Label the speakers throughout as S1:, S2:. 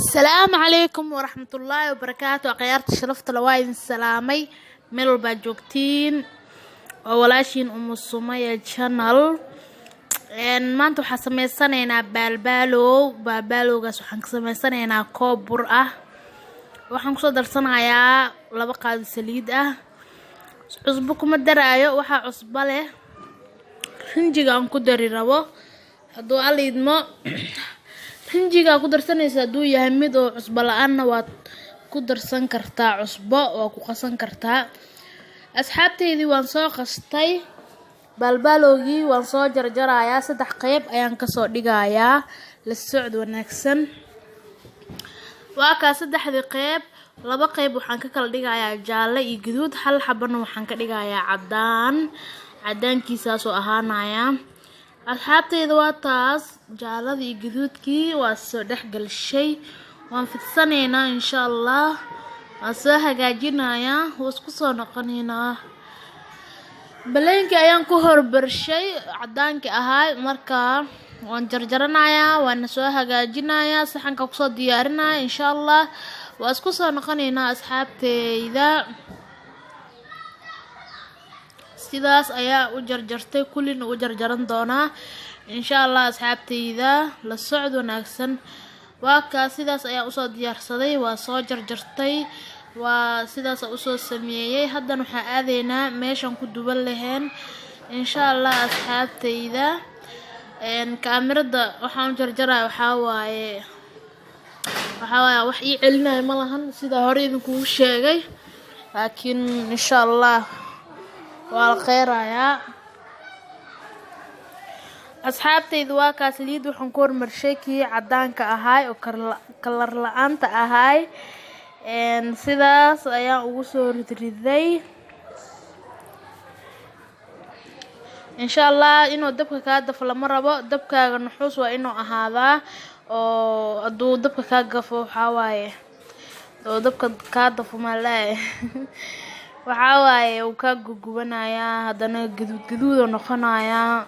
S1: Asalaamu calaykum waraxmatullaahi wabarakaatu. Akhyaarta sharafta la, waa idin salaamay meel walbaa joogtiin. Waa walaashiin Umu Sumaya Channel. Maanta waxaan sameysanaynaa baalbaalow. Baalbaalowgaas waxaan ka sameysanaynaa koob bur ah. Waxaan kusoo darsanayaa 2 qaado saliid ah. Cusbo kuma daraayo, waxaa cusbo leh rinjiga aan ku dari rabo hadduu Alla idmo. Rinjigaa ku darsanaysa hadduu yahay mid oo cusbo la-aanna, waad ku darsan kartaa cusbo, waa ku qasan kartaa. Asxaabteydii, waan soo qastay baalbaalowgii, waan soo jarjarayaa, saddex qeyb ayaan kasoo dhigayaa. La socod wanaagsan. Waa kaa saddexdii qeyb. Laba qeyb waxaan ka kala dhigayaa jaalle iyo gaduud, hal xabana waxaan ka dhigayaa caddaan. Cadaankiisaasoo ahaanaya. Asxaabteyda, waa taas jaaladii iyo gaduudkii waa soo dhex galshay. Waan fidsanaynaa insha Allah, waan soo hagaajinayaa, waa isku soo noqonaynaa. Baleenkii ayaan ku horbarshay cadaankii ahaa. Markaa waan jarjaranayaa, waana soo hagaajinayaa, saxanka kusoo diyaarinaya insha Allah. Waa isku soo noqonaynaa, asxaabteyda. Sidaas ayaa u jarjartay, kullina u jarjaran doonaa insha Allah. Asxaabteyda, la socod wanaagsan. Waa kaa, sidaas ayaa usoo diyaarsaday, waa soo jarjartay, waa sidaas usoo sameeyey. Haddana waxaan aadaynaa meeshan ku duban lahayn insha Allah. Asxaabteyda, kaamirada waxaan u jarjaraya waxaa waaye wax ii celinayo ma lahan, sidaa hore idinkugu sheegay, laakiin insha Allah waa la kheyrayaa. Asxaabtayda, waa kaas. Saliid waxaan ku hormarshay kii cadaanka ahaay oo kalar la-aanta ahaay. Sidaas ayaan ugu soo ridriday insha Allah. Inuu dabka kaa dafo lama rabo. Dabkaaga nuxuus waa inuu ahaadaa, oo hadduu dabka kaa gafo, waxaa waaye oo dabka kaa dafo maalae, waxaa waaye uu kaa gugubanayaa, haddana gaduud gaduud noqonayaa.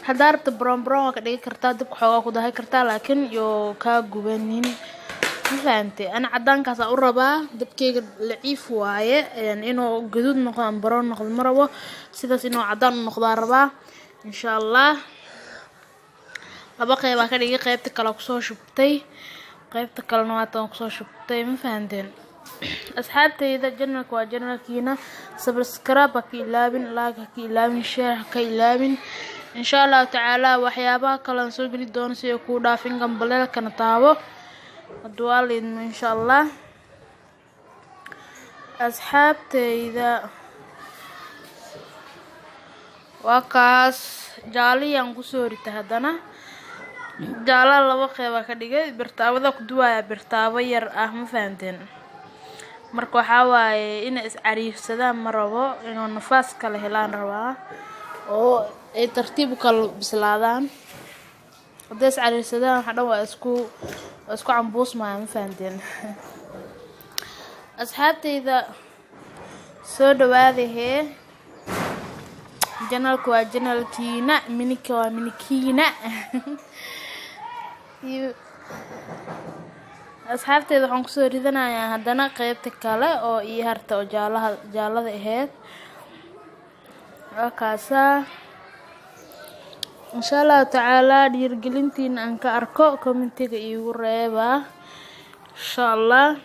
S1: Haddaa rabto brown brown waa ka dhigi kartaa, dabka xoogaa ku dahay kartaa, laakiin yoo kaa gubanin. Ma fahantay? Ana cadaankaasa u rabaa. Dabkeyga laciif waaye. Inuu gaduud noqdo ama brown noqdo ma rabo, sidaas inuu cadaan u noqdaa rabaa insha Allah. Laba qeybaa ka dhigay, qeybta kale kusoo shubtay, qeybta kalena waatan kusoo shubtay. Ma fahanteen? Asxaabteyda, channelka waa channelkiina. Subscribe ha ka ilaabin, like ha ka ilaabin, share ha ka ilaabin. Insha Allahu tacaala waxyaabaha kale aan soo geli doono si ay kuu dhaafin, gambaleelkana taabo hadduu Alla idmo insha Allah. Asxaabteyda, waa kaas jaaliyaan kusoo ritay. Haddana jaalaha laba qeybaa ka dhigay. Birtaawada ku duwaya, birtaabo yar ah. Ma fahanteen? Marka waxaa waaye inay iscariifsadaan ma rabo, inuu nafaas kala helaan rabaa oo ay tartiib u kala bislaadaan. Hadday iscariifsadaan, waxa dhan waa isku cambuusmaya. Ma fahanteen? Asxaabteyda, soo dhawaadahee. Channelka waa channelkiina, minika waa minikiina. Asxaabteyda, waxaan kusoo ridanayaa haddana qeybta kale oo ii harta oo jaalaha jaalada ahayd. Waa kaasaa. Insha Allahu tacaala dhiirigelintiina aan ka arko, commentiga iigu reeba insha Allah.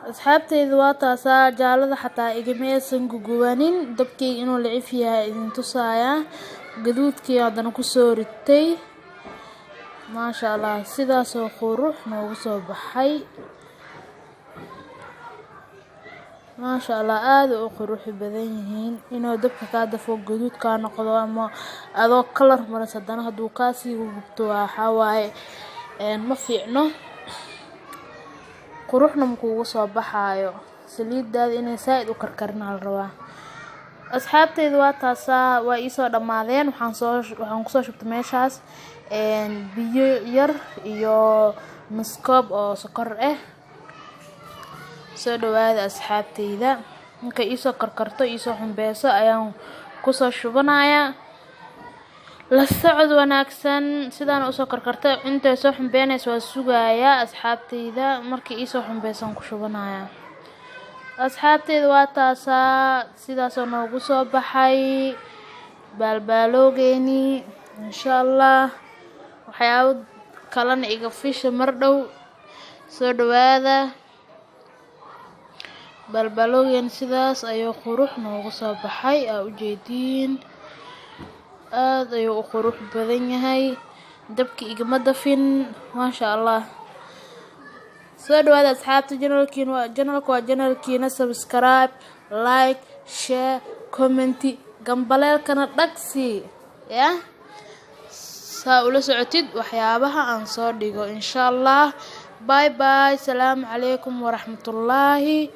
S1: Asxaabteyda, waa taasaa. Jaalada xataa igama aysan gugubanin. Dabkeyga inuu lacif yahay idin tusaaya. Gaduudkii haddana kusoo ritay. Maasha Allah, sidaasoo qurux noogu soo baxay. Maasha Allah, aada u qurux badan yihiin. Inuu dabka kaa dafo, gaduud kaa noqdo ama adoo kalar maras, haddana hadduu kaasii gubto, waxaa waaye ma fiicno, quruxna makuugu soo baxaayo. Saliidaada inay saa-id u karkarina la rabaa. Asxaabteyda, waa taasaa, waa iisoo dhammaadeen. Waxaan kusoo shubtay meeshaas biyo yar iyo nus koob oo sokor ah. Soo dhawaada, asxaabteyda. Markay iisoo karkarto, iisoo xumbeeso, ayaan kusoo shubanayaa. La socod wanaagsan. Sidaan usoo karkartay, intay soo xumbeynaysa waa sugayaa, asxaabteyda. Markii iisoo xumbeysan ku shubanaya, asxaabteyda. Waa taasaa, sidaasoo noogu soo baxay baalbaaloogeeni. Insha Allah waxyaabo kalena iga fisha mar dhow. Soo dhawaada. Baalbaaloogeeni sidaas ayuu qurux noogu soo baxay, aa ujeediin. Aada ayuu u qurux badan yahay. Dabki igama dafin, maasha Allah. Soo dhawaada, asxaabta. Channelkiina waa channelka, waa channelkiina. Subscribe, like, share, comment, gambaleelkana dhagsi ya saa ula socotid waxyaabaha aan soo dhigo, insha Allah. Bye bye. Salaamu calaykum waraxmatullaahi.